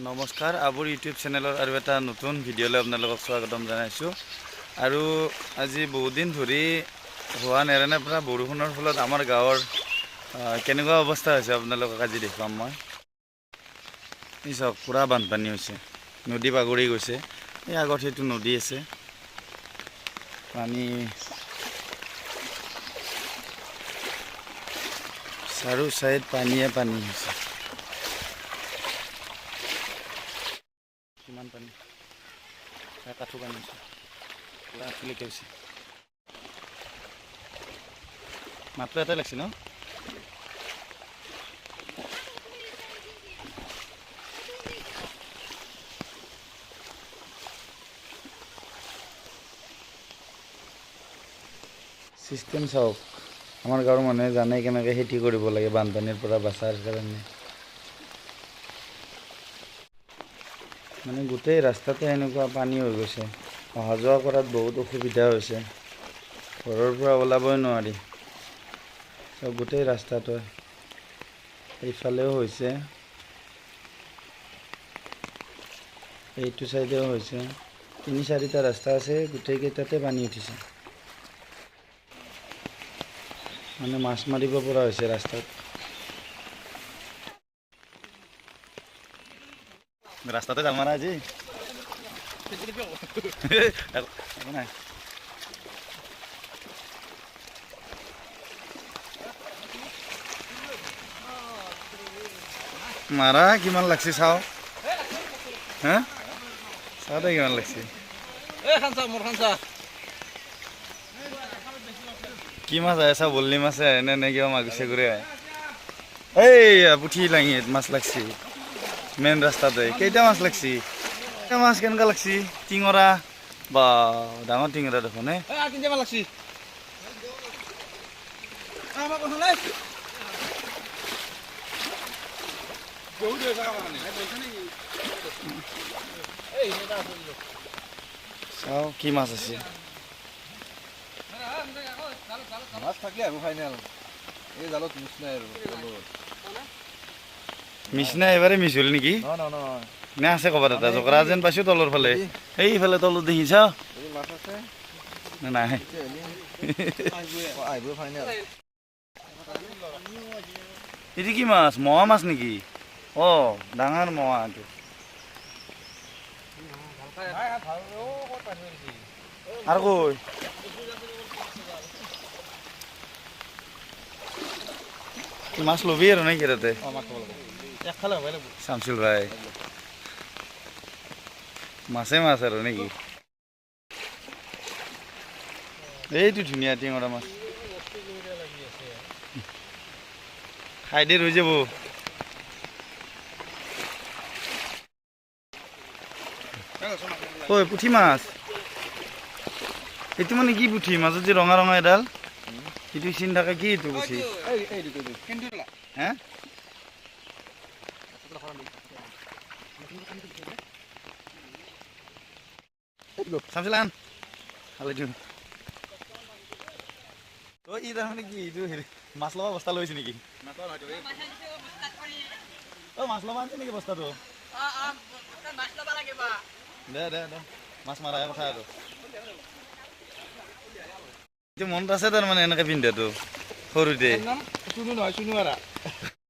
নমস্কাৰ, আবুৰ ইউটিউব চেনেলৰ আৰু এটা নতুন ভিডিঅ'লৈ আপোনালোকক স্বাগতম জনাইছোঁ। আৰু আজি বহুদিন ধৰি হোৱা নেৰানেপেৰা বৰষুণৰ ফলত আমাৰ গাঁৱৰ কেনেকুৱা অৱস্থা হৈছে আপোনালোকক আজি দেখুৱাম মই। এই চাওক, পূৰা বানপানী হৈছে, নদী বাগৰি গৈছে। এই আগত সেইটো নদী আছে, পানী চাৰু চাইড পানীয়ে পানী হৈছে। কিমান পানী, কাঠো পানী হৈছে, পূৰা আঁঠুলৈকে হৈছে। মাত্ৰ এটাই লাগছে ন? চিষ্টেম চাওক, আমাৰ গাঁৱৰ মানুহে জানে কেনেকৈ খেতি কৰিব লাগে বানপানীৰ পৰা বাচাৰ কাৰণে। মানে গোটেই ৰাস্তাতে এনেকুৱা পানী হৈ গৈছে, অহা যোৱা কৰাত বহুত অসুবিধা হৈছে, ঘৰৰ পৰা ওলাবই নোৱাৰি। চাওক গোটেই ৰাস্তাটোৱে, এইফালেও হৈছে, এইটো চাইডেও হৈছে, তিনি চাৰিটা ৰাস্তা আছে, গোটেইকেইটাতে পানী উঠিছে। মানে মাছ মাৰিব পৰা হৈছে ৰাস্তাত। ৰাস্তাতে জাল মাৰা আজি একো নাই। মাৰা কিমান লাগছে চাওঁ, হা চাওঁ দে কিমান লাগছে। কি মাছ আহে চাওঁ, বল্লি মাছে আহে নে নে কিবা মাগুৰ চাগুৰে আহে। এই পুঠি লাঙি মাছ লাগছে মেইন ৰাস্তাতে। কেইটা মাছ লাগছি? মাছ কেনেকুৱা লাগছি? টিঙৰা বা ডাঙৰ টিঙৰা দেখোন। চাওঁ কি মাছ আছে। মাছ থাকলে আৰু ফাইনেল এই জালত মিছ নাই আৰু। মিছ নাই, এবাৰে মিছ হ'ল নেকি? নে আছে ক'ৰবাত এটা জকৰা যেন পাইছোঁ তলৰ ফালে, এইফালে তলত দেখিছ নাই? এইটো কি মাছ? মোৱা মাছ নেকি? অ' ডাঙৰ মোৱা এইটো। আৰু কৈ মাছ ল'বি আৰু নেকি তাতে? চামচুল ভাই মাছে মাছ আৰু নেকি? এইটো ধুনীয়া টিঙৰা মাছ, খাই দে ৰৈ যাব। ঐ পুঠি মাছ, এইটো মানে কি পুঠি? মাজত যে ৰঙা ৰঙা এডাল, এইটো চিন থাকে কি এইটো পুঠি? হে চামচিলান অ ই তাৰমানে কি এইটো হেৰি মাছ ল'বা বস্তা লৈছে নেকি? অ মাছ ল'বা আনিছে নেকি বস্তাটো? দে দে দে, মাছ মাৰা কথা আৰু। এইটো মনত আছে তাৰমানে এনেকে পিন্ধাটো সৰুতে।